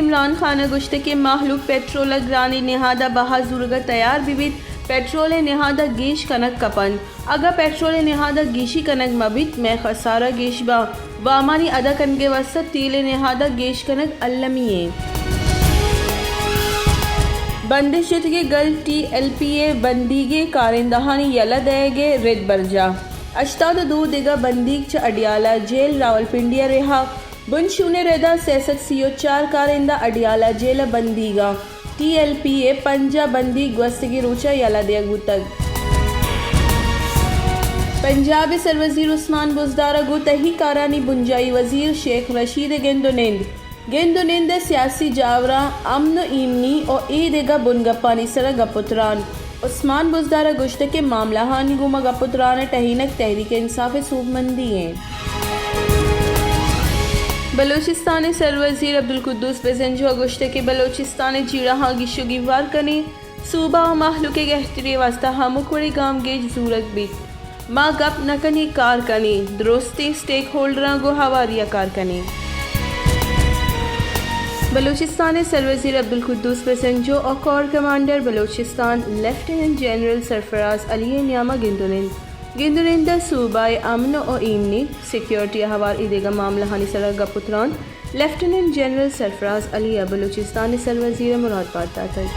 عمران خان ءَ گوشتگ کہ مہلوک پٹرول ءِ گرانیں نہاد ءِ بہا زورگ ءَ تیار بہ بیت، پٹرول ءِ نہاد ءَ گیش کنگ کپ انت۔ اگاں پٹرول ءِ نہاد ءَ گیشی کنگ مہ بیت، مئے خسارہ گیش باں۔ وامانی ادا کنگ ءِ واستہ تیل ءِ نہاد ءَ گیش کنگ المی ایں۔ بندش جتگیں گل ٹی ایل پی ءِ بندیگیں کارندہانی یلہ دئیگ ءِ رد برجاہ۔ ہشتاد ءُ دو دگہ بندیگ چہ اڈیالہ جیل راولپنڈی ءَ رہا۔ بنشون ءِ ردا سئے سد سی ءُ چار کارندہ اڈیالہ جیل ءَ بندیگ اَنت۔ ٹی ایل پی ءِ پنجاہ بندیگ گوستگیں روچ ءَ یلہ دیگ بوتگ۔ پنجاب ءِ سروزیر عثمان بزدار ءَ گوں تہی کارانی بنجاہی وزیر شیخ رشید ءِ گند ءُ نند۔ گند ءُ نند ءِ سیاسی جاوراں، امن ءُ ایمنی ءُ اے دگہ بنگپانی سرا گپ ءُ تران۔ عثمان بزدار ءَ گوشتگ کہ معاملہانی گوما گپ ءُ تران ءِ ٹہینگ تحریک انصاف ءِ سوبمندی ایں۔ بلوچستان ءِ سروزیر عبدالقدوس بزنجو ءَ گوشتگ کہ بلوچستان ءِ جیڑہاں گیش ءُ گیوار کنیں، صوبہ ءُ مہلوک ءِ گہتری ءِ واستہ ہمک وڑیں گامگیج زورگ بیت۔ ما گپ نہ کنیں، کار کنیں، درستیں سٹیک ہولڈراں گوں ہواری ءَ کار کنیں۔ بلوچستان ءِ سروزیر عبدالقدوس بزنجو ءُ corps commander Balochistan lieutenant general Sarfraz Ali ءِ نیام ءَ گند ءُ نند۔ گند ءُ نند ءَ صوبہ ءِ امن ءُ ایمنی، سیکیورٹی ءَ ہوار اے دگہ معاملہانی سرا گپ ءُ تران لیفٹیننٹ جنرل سرفراز علی ءَ بلوچستان ءِ سروزیر ءَ مراد بات داتگ۔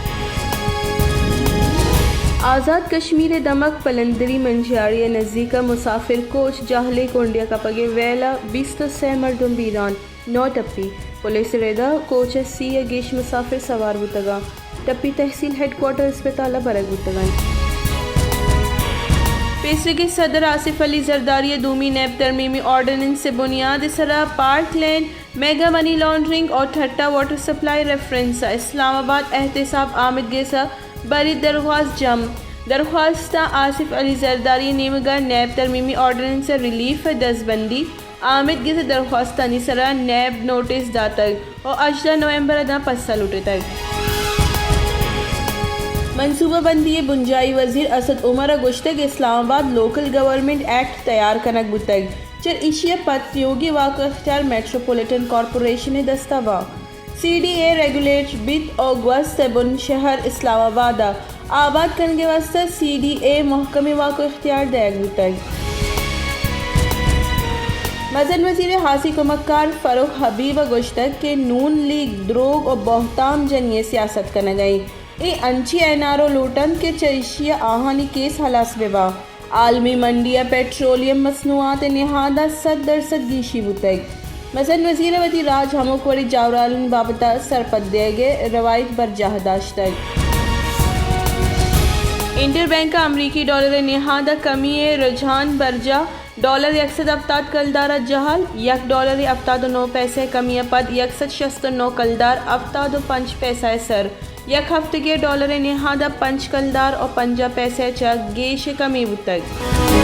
آزاد کشمیر ءِ دمگ پلندری منجھیاڑی ءِ نزیک ءَ مسافر کوچ جہلیں کنڈے ءَ کپگ ءِ ویل ءَ بیست ءُ سئے مردم بیران، نو ٹپی۔ پولیس ءِ رد ءَ کوچ ءَ سی ءَ گیش مسافر سوار بوتگ اَنت۔ ٹپی تحصیل ہیڈ کوارٹر اسپتال ءَ برگ بوتگ اَنت۔ پیسریگیں صدر آصف علی زرداری ءِ دومی نیب ترمیمی آرڈیننس ءِ بنیاد ءِ سرا پارک لین میگا منی لانڈرنگ ءُ ٹھٹہ واٹر سپلائی ریفرنس ءَ اسلام آباد احتساب آمدگس ءَ برید درخواست جم۔ درخواست ءَ آصف علی زرداری ءِ نیمگ ءَ نیب ترمیمی آرڈیننس ءِ ریلیف ءِ دزبندی آمدگس ءِ درخواستانی سرا نیب نوٹس داتگ ءُ ہژدہ نومبر ءَ داں پسہ لوٹتگ۔ منصوبہ بندی ءِ بنجاہی وزیر اسد عمر ءَ گوشتگ اسلام آباد لوکل گورنمنٹ ایکٹ تیار کنگ بوتگ، چر ایشی ءَ پد تیوگیں واک ءُ اختیار میٹروپولیٹن کارپوریشن ءِ دست ءَ باں۔ سی ڈی اے ریگولیٹ بیت ءُ گوست ءِ بن شہر اسلام آباد ءَ آباد کنگ ءِ واستہ سی ڈی اے ءَ مھکمیں واک ءُ اختیار دئیگ بوتگ۔ مزن وزیر ءِ ہاسیں کمکار فرخ حبیب ءَ گوشتگ کہ نون لیگ دروگ ءُ بہتام جنی ءِ سیاست کنگ ءَ اِنت۔ اے انچیں این آر او لوٹ اَنت کہ چہ ایشی ءَ آہانی کیس ہلاس بہ باں۔ عالمی منڈی ءَ پیٹرولیم مصنوعات ءِ نہاد ءَ سد درسد گیشی بوتگ۔ مزن وزیر ءَ وتی راج ہمک وڑیں جاورھالانی بابت ءَ سرپد دئیگ ءِ روایت برجاہ داشتگ۔ انٹر بینک ءَ امریکی ڈالر ءِ نہاد ءَ کمی ءِ رجحان برجاہ، ڈالر یک سد ہفتاد کلدار ءَ جہل، یک ڈالر ءِ ہفتاد ءُ نو پیسہ ءِ کمی ءَ پد یک سد شست ءُ نو کلدار ہفتاد ءُ پنچ پیسہ ءِ سر۔ یک ہفتگے ءَ ڈالر ءِ نہاد ءَ پنچ کلدار ءُ پنجاہ پیسہ ءَ چہ گیش ءَ کمی بوتگ۔